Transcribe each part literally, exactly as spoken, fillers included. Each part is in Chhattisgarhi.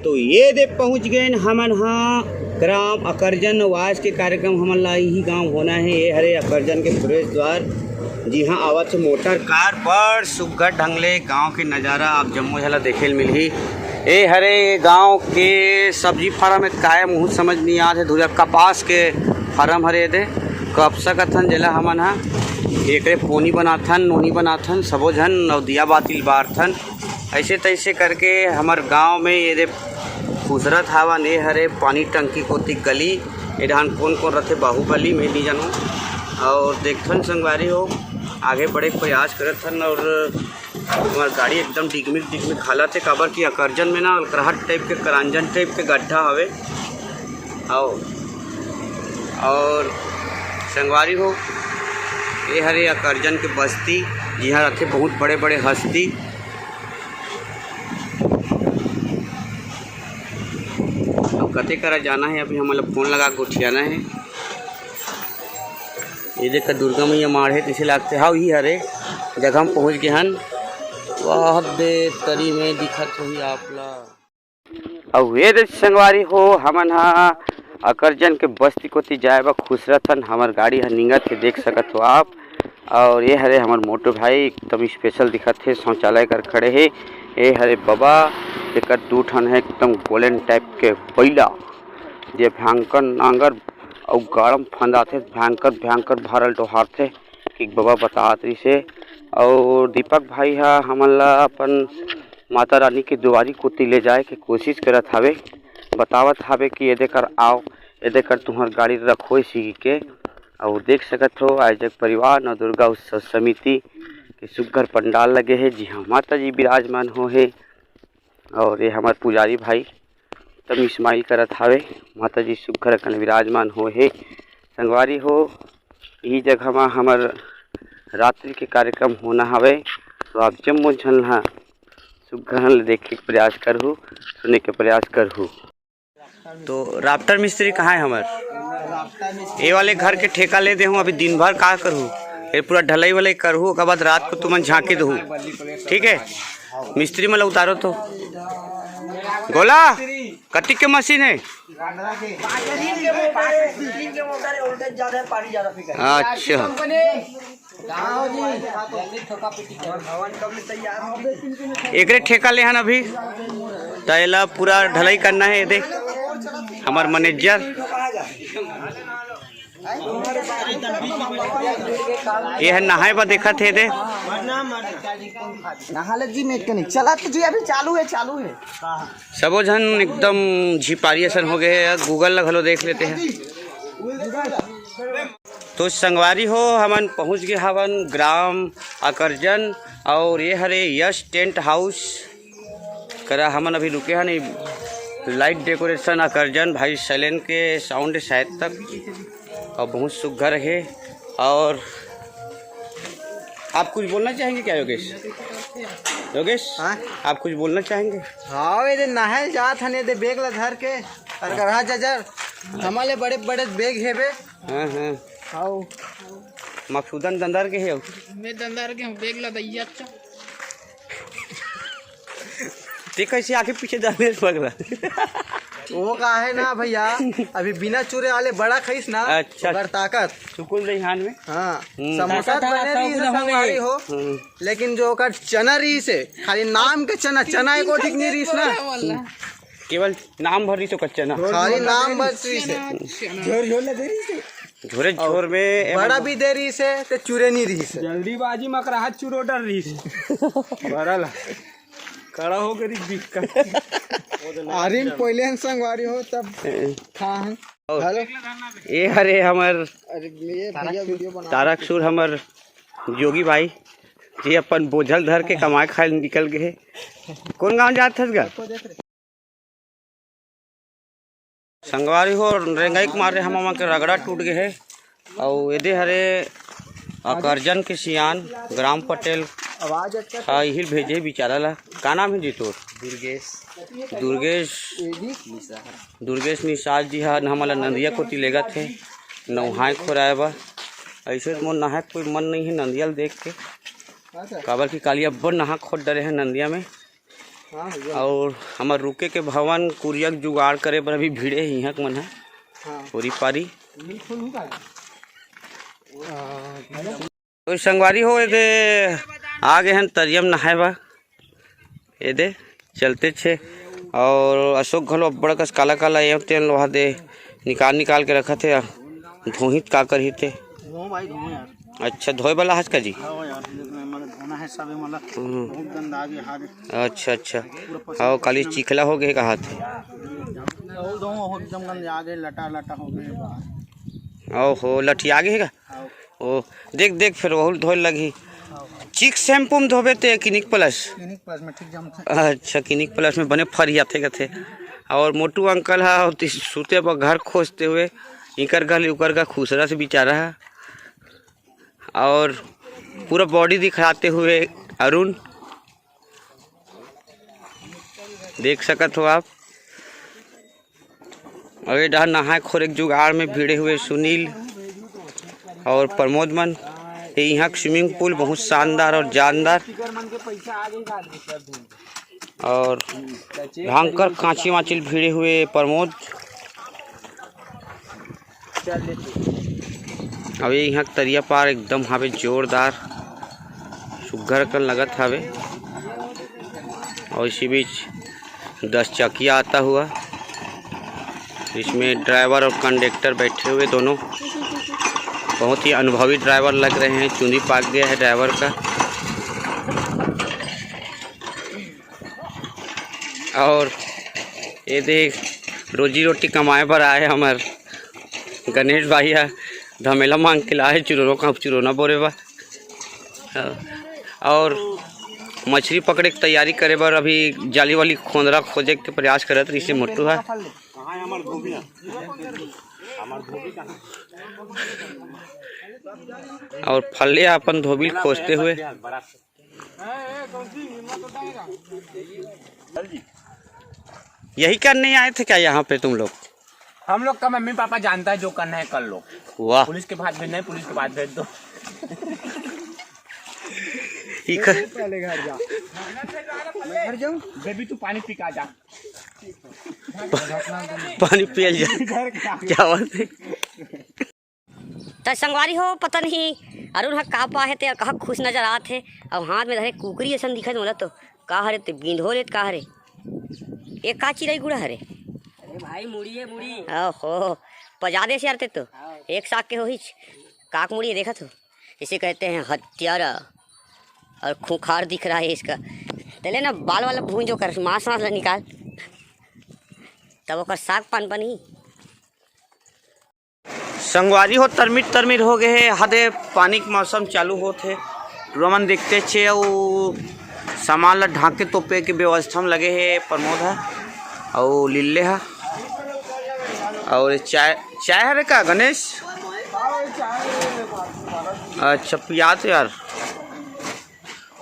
तो ये दे पहुँच गए हमन हा ग्राम अकरजन। आज के कार्यक्रम हमन ला इही गांव होना है। ये हरे अकरजन के प्रवेश द्वार, जिहां आवत हे मोटर कार। बड़ सुग्घर ढंग ले गांव के नजारा आप जम्मो झन ला देखे ल मिलही। ए हरे गांव के सब्जी फार्म हे, काय मुहूं समझ नहीं आत हे, धुरिया कपास के फार्म हरे दे। कपसा कथन जेला हमन हा, एकरे पोनी बनाथन, नोनी बनाथन सबो झन, अउ दिया बाती ल बारथन। ऐसे तैसे करके हमर गांव में ये दे खुसरत हावन। ए हरे पानी टंकी कोती गली, ए डहान कोन कोन रथे बाहुबली में नहीं जानूं। और देखथन संगवारी हो, आगे बढ़े के प्रयास करत हन। और हमार गाड़ी एकदम डिगमिग डिगमिग हालत है, काबर कि अकरजन में ना लकरहा टाइप के, करांजन टाइप के गड्ढा हवे। आओ, और संगवारी हो, ये हरे अकरजन के बस्ती, जिहाँ रथे बहुत बड़े बड़े हस्ती। अब कते करा जाना है, अभी हमन ला फोन लगा के गोठियाना है। ये देख, दुर्गा मैया माढ़े तैसे लागथे। हाँ, ही हरे जगह हम पहुँच गए हन। वाह दे तरी में दिखत होही आप ला। अउ ये दे संगवारी हो, हमन हा अकरजन के बस्ती कोती जाए बर खुसरत हन। हमर गाड़ी ह निंगत हे, देख सकत हो आप। और ये हरे हमर मोटू भाई, एकदम स्पेशल दिखत हे, शौचालय कर खड़े हे। ये हरे बबा, जेकर दू ठन हे एकदम गोलेन टाइप के बइला, जे भयंकर नांगर अउ गाड़ा म फंदाथे, भयंकर भयंकर भरल डोहारथे, कि बबा बतात रहिसे। अउ दीपक भाई ह हमन ला अपन माता रानी के दुआरी कोती ले जाए के कोशिश करत हावे, बतावत हावे कि एदे कर आओ, एदे कर तुंहर गाड़ी रखो इसी के। अउ देख सकत हो, आयोजक परिवार नवदुर्गा उत्सव समिति के सुग्घर पंडाल लगे हे, जिहां माता जी विराजमान हो हे। और ये हमर पुजारी भाई तम स्माइल करत हावे, माता जी सुग्घर अकन विराजमान हो हे। संगवारी हो, यही जगह म हमर रात्रि के कार्यक्रम होना हवे, तो आप जम्मो झन ह सुग्घर ले देखे के प्रयास करहू, सुने के प्रयास करहू। तो राफ्टर मिस्त्री कहाँ है हमर? ये वाले घर के ठेका ले दे हूँ, अभी दिन भर का करूँ, ये पूरा ढलाई वलाई करूँ, ओकर बाद रात को तुमन झांकी दहू, ठीक है? मिस्त्री मन ला उतारो तो। गोला, कतिक के मशीन है? अच्छा, एकरे ठेका ले हन अभी, त एला पूरा ढलाई करना है। ये दे हमर मैनेजर, ये है नहाए बर देखत हे दे। नहा ले जी, मैकेनिक चलत जी, अभी चालू है, चालू है। सबो झन एकदम झिपारी असन हो गए हैं, Google ला घलो देख लेते हैं। तो संगवारी हो, हमन पहुंच गए हवन ग्राम अकरजन, और ये हरे यश टेंट हाउस करा हमन अभी रुके हन। लाइट डेकोरेशन अकरजन भाई सैलेन के साउंड है शायद तक, और बहुत सुग्घर है। और आप कुछ बोलना चाहेंगे क्या योगेश? योगेश, हाँ? आप कुछ बोलना चाहेंगे? हाँ, ये दे नहाए जात हन, ये दे बैग ला धर के, और गरहा जजर, हमारे बड़े बड़े बैग हेबे। हाँ, हाँ। आओ। मकसूदन दंदर के हे। मैं दंदर के हूँ, बैग ला दइया अच्छा। ते कैसे आगे पीछे जाने पगला? वो का है ना भैया, अभी बिना चूरे वाले बड़ा खाइस ना, अच्छा। ओकर ताकत। सुकुल दही हान में। हाँ, हम्म। समोसा ताकत बने रही सब संगवारी हो, हम्म। लेकिन जो ओकर चना रही से, खाली नाम के चना, चना एको ठीक नहीं रही ना। केवल नाम भर रही तो कच्चा ना। खाली नाम भर रही से। झोर झोर ले दे रही से। झोरे झोर में बड़ा भी दे रही से, ते चूरे नहीं रही से। जल्दीबाजी में अकरहा चूरो डर रही से। भरल। खड़ा हो गई दिक्कत। आरिम पहले हम संगवारी हो तब ए। खा हम। और हेलो। ये हरे हमर अरे ये भैया वीडियो बना। तारकसुर हमर जोगी भाई जी अपन बोझल धर के कमाए खाए निकल गए। कौन गांव जात हस गा? संगवारी हो, रेंगाई के मारे हमन के रगड़ा टूट गए हे। अउ एदे हरे अकरजन के सियान ग्राम पटेल आवाज अच्छा। हाँ, इहिल भेजे बिचारा ला। का नाम है जी तोर? दुर्गेश। दुर्गेश। एदी। दुर्गेश निषाद जी हा हमन ला नंदिया कोती लेगत हे, नहाए खोराए बर। ऐसे तो मोर नहाए कोई मन नहीं है नंदिया ल देख के, अच्छा। काबर कि काली अब्बड़ नहा खोद डरे हैं नंदिया में। हाँ भैया। और हमर रुके के भवन कुरिया के जुगाड़ करे बर अभी भिड़े हे इहाँ के मन ह। हाँ। ओरी पारी। ओ संगवारी हो, एदे आ गे हन तरिया म नहाए बर। एदे चलते छे। और अशोक घलो अब्बड़ कस काला काला एव तेन लोहा दे निकाल निकाल के रखत हे। धोही त का करही ते? धो भाई, धो यार। अच्छा, धोए वाला हस का जी? हाँ यार, मतलब धोना है सब, मतलब हम्म। बहुत गंदा आ गया हाथ। अच्छा, अच्छा। पूरा पसीना हाँ, काली पसीना। चिखला हो गए का हाथ? बहुत धो, एकदम गंदा आ गए, लटा लटा हो गए बाहर। ओहो, लठिया गए का? हाँ। ओ, देख, देख, फिर वहू ल धोए लगही। चीक शैम्पू में धोबे ते Clinic Plus? Clinic Plus में ठीक जमथे। अच्छा, Clinic Plus में बने फरियाथे कथे। और मोटू अंकल ह, ओती सुते बर घर खोजते हुए, इकर घर ले उकर घर खुसरत हे बिचारा ह। और पूरा body दिखाते हुए अरुण, देख सकत हो आप। और ये डहर नहाए खोरे के जुगाड़ में भिड़े हुए सुनील और प्रमोद मन। ये इहाँ के swimming pool बहुत शानदार और जानदार। और भयंकर कांची वांची ल भिड़े हुए प्रमोद। अब ये इहाँ के तरिया पार एकदम हावे जोरदार। सुग्घर अकन लगत हावे। और इसी बीच दस चकिया आता हुआ, इसमें driver और conductor बैठे हुए दोनों, बहुत ही अनुभवी driver लग रहे हैं। चुंदी पाक गया है driver का। और ये देख, रोजी रोटी कमाए बर आए हमर गणेश भाई ह, धमेला मांग के लाए चुरोनो का चुरोना बोरे बर। और मछली पकड़े के तैयारी करे बर अभी जाली वाली खोंदरा खोजे के प्रयास करत रहिसे मोटू ह। और फल्ले अपन धोबिल खोजते हुए। यही करने आए थे क्या यहाँ पे तुम लोग? हम लोग का मम्मी पापा जानता है, जो करना है कर लो। वाह। पुलिस के पास भेजना है, पुलिस के पास भेज दो। ई कर- पहले घर जा। मैं घर जाऊँ? बेबी, तू पानी पी के आ जा। पानी पियल जा। घर का। क्या बात है? त संगवारी हो, पता नहीं अरुण ह का पाहे ते, कहा खुश नजर आत हे। अउ हाथ में धरे कुकरी असन दिखत मोला तो। का हरे ते, बिंधो ले त का हरे? ये का चिरई गुड़ा हरे? अरे भाई, मुड़ी है, मुड़ी। ओहो, पजा दे यार ते तो। हाँ। एक साग के होहिच। काक मुड़ी देखत हो? इसे कहते हैं हत्यारा। और खूंखार दिख रहा है इसका। तेले ना बाल वाला भूंज ओकर, मांस वांस ला निकाल। तब ओकर साग पान बनी। संगवारी हो, तरमिर तरमिर हो गए हे, हदे पानी के मौसम चालू होत हे। टुरा मन देखते छे, अउ सामान ला ढांके तोपे के व्यवस्था में लगे हे प्रमोद ह, अउ लिल्ले ह, अउ चाय, चाय हरे का गणेश? अच्छा, पियात यार।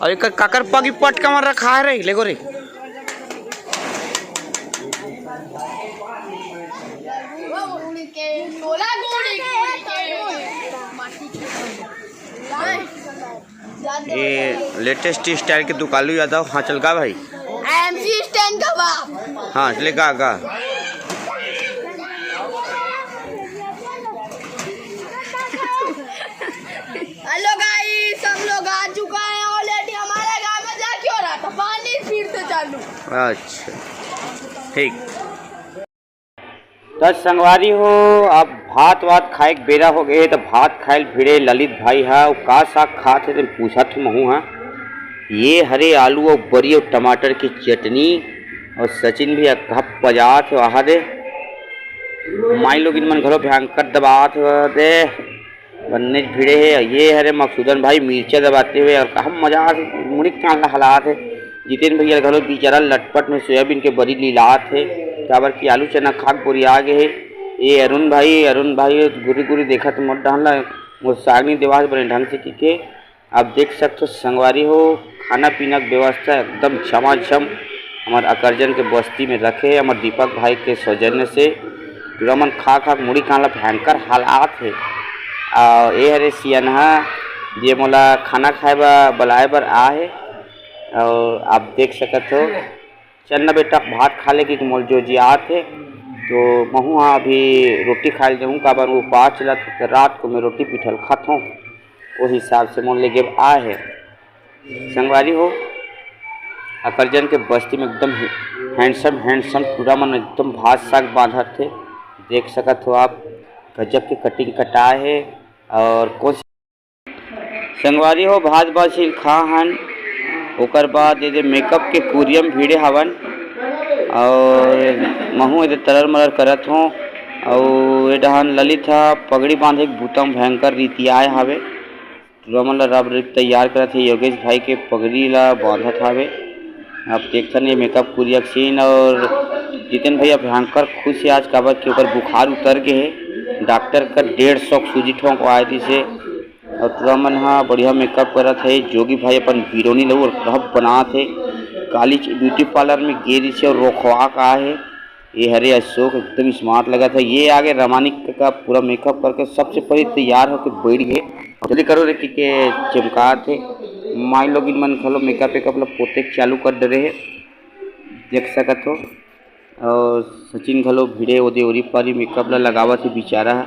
अउ एकर काकर पग पटका म रखा हे रे, ले गो रे। ये latest style के दुकालू यादव। हाँ, चल गा भाई। MC stand का बाप। हाँ, चले गा, गा। Hello guys, हम लोग आ चुका है already। हमारे गांव में जा क्यों रहा था, पानी फिर से चालू। अच्छा, ठीक। त संगवारी हो, अब भात वात खाए के बेरा हो गए, त भात खाए ल भिड़े ललित भाई ह। अउ का साग खात हे, तेन पूछत महू ह। ये हरे आलू अउ बरी अउ टमाटर के चटनी, अउ सचिन भी अकहप पजात हे, वहा दे। माई लोगिन मन घलो भयंकर दबात हे, वहा दे। बन्नेच भिड़े हे। ये हरे मकसूदन भाई मिर्चा दबाते हुए, अउ का मजा आत हे, मुड़ी कान ला हलात हे। जितेन भैया घलो बिचारा लटपट में सोयाबीन के बरी लिलात हे, काबर कि आलू चना खा के बोरिया गे हे। ये अरुण भाई, अरुण भाई गुरी गुरी देखत मोर डहन ला, मोर साग नी देवात बने ढंग से किके। आप देख सकथो संगवारी हो, खाना पीना के व्यवस्था एकदम झमाझम हमर अकरजन के बस्ती में रखे हे, हमर दीपक भाई के सौजन्य से। टूरा मन खा खा के मुड़ी कान ला भयंकर हलात हे। अउ ए हरे सियनहा, जे मोला खाना खाए बर बलाए बर आ हे। अउ आप देख सकत हो, "चल ना बेटा, भात खा ले," कि मोल जोजियात हे। तो महूँ हा अभी रोटी खाए ल जाहूँ, काबर वो उपास चलत हे, तो रात को मैं रोटी पिठल खात हूँ, वो हिसाब से मोल लेगे आए हे। संगवारी हो, अकरजन के बस्ती में एकदम handsome, handsome टूरा मन एकदम भात साग बांधत हे। देख सकत हो आप, गजब के cutting कटाए हे। और कौन संगवारी हो, भात बासी खा हन, ओकर बाद ये दे makeup के कुरियम भिड़े हवन। और महूँ ये दे तरर मरर करत हों। और ये डहान ललित हा पगड़ी बांधे के बुता म भयंकर रीतियाए हावे। टूरा मन ला रब रिप तैयार करत हे, योगेश भाई के पगड़ी ला बांधत हावे। आप देखथन ये makeup कुरिया के scene। और जितेन भैया भयंकर खुश हे आज, काबर कि ओकर बुखार उतर गे हे। डॉक्टर कर डेढ़ सौ के सूजी ठोंकवाए दिस हे। और टूरा मन हा बढ़िया makeup करत हे। जोगी भाई अपन बिरोनी ल रब बनात हे। काली beauty parlour में गे रिस हे और रोखवा का हे। ये हरे अशोक एकदम smart लगत हे। ये आगे रमानी का पूरा makeup करके सबसे पहले तैयार होके बैठ गए। जल्दी करो रे कि के चमकात हे। माई लोगिन मन घलो makeup वेकअप ला पोते के चालू कर डरे हे, देख सकत हो। और सचिन घलो भिड़े ओदे ओरी पारी makeup ला लगावत हे, बेचारा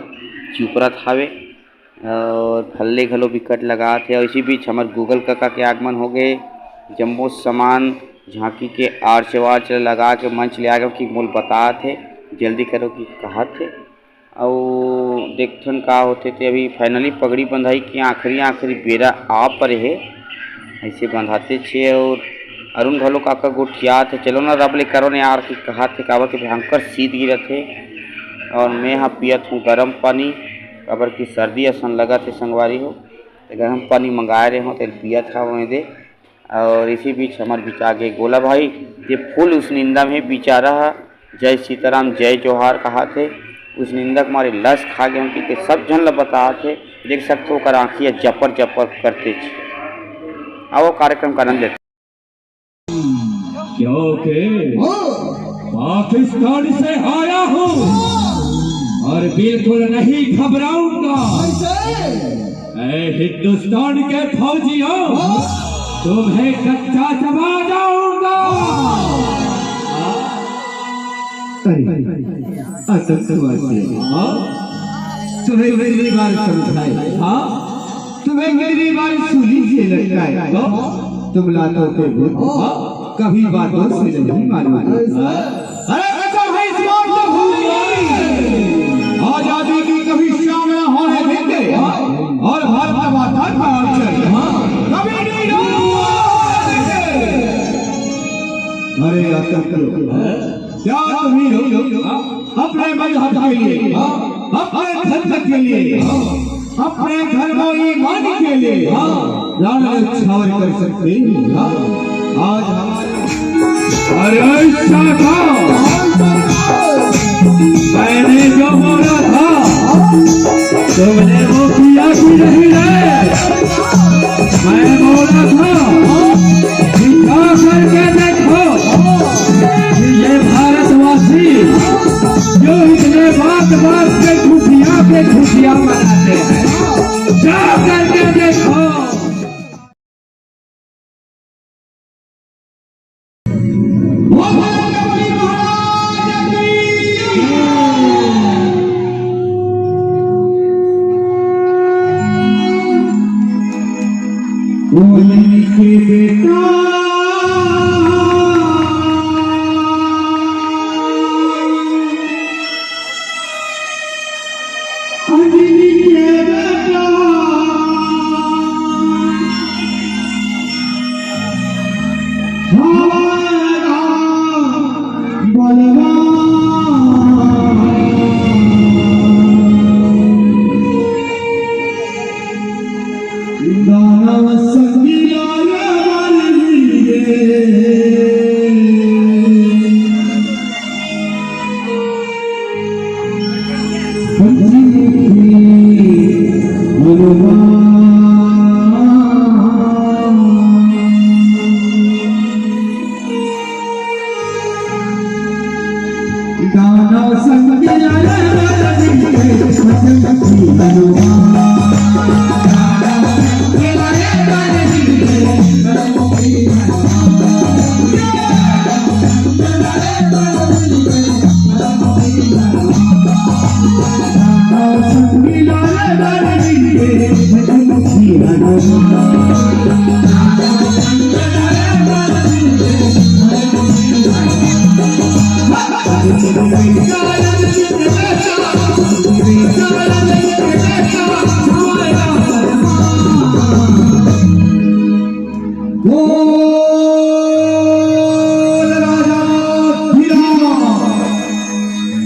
चिपरत हावे। और फल्ले घलो बिकट लगात हे। और इसी बीच हमर Google काका के आगमन हो गए। जम्मो सामान झांकी के आर्च वार्च ला लगा के मंच ले आ गए कि मोल बतात हे, जल्दी करो कि कहत हे। अउ देखथन का होथे ते अभी finally पगड़ी बंधाई के आखिरी, आखिरी बेरा आ परे हे, ऐसे बंधाते छे। और अरुण घलो काका गोठियात हे, "चलो ना रब ले करो ने यार," कि कहत हे, काबर के भयंकर शीत गिरत हे। और मैं हा पियत हूँ गरम पानी, काबर कि सर्दी असन लगत हे संगवारी हो, ते गरम पानी मंगाए रहे हो, ते पियत हवं दे। और इसी बीच हमर बीच आ गए गोला भाई, जे full उसनिंदा में बेचारा ह, "जय सीताराम, जय जोहार" कहात हे। उसनिंदा के मारे लस खा गए कि के सब झन ल बतात हे। देख सकते हो, ओकर आँखिया जपर जपर करते छे। आओ, कार्यक्रम का आनंद लेते। क्योंकि पाकिस्तान से आया हूँ और बिल्कुल नहीं घबराऊंगा। ऐ हिंदुस्तान के फौजियों, तुम्हें कच्चा चबा जाऊंगा। अरे, आतंकवादी, हाँ? तुम्हें कितनी बार समझाए, हाँ? तुम्हें कितनी बार सूली से लटकाए, हाँ? तुम लातों के भूत, हाँ? कभी बातों से नहीं मानोगे। अरे कसम है इस बात को भूल गई। आजादी की कभी शाम न होने देंगे। और भारत माता का आचरण कभी नहीं होने देंगे। अरे आतंकियों, क्या तुम ही हो अपने मजहब के लिए, अपने धर्म के लिए, अपने धर्म और ईमान के लिए लाल न्यौछावर कर सकते हैं? आज हम अरे शाखा, मैंने जो बोला था, तुमने वो किया कि नहीं रे? मैं बोला था, दिखा करके देखो कि ये भारतवासी जो इतने बात बात पे खुशियां पे खुशियां मनाते हैं, जा करके देखो।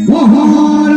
बहुत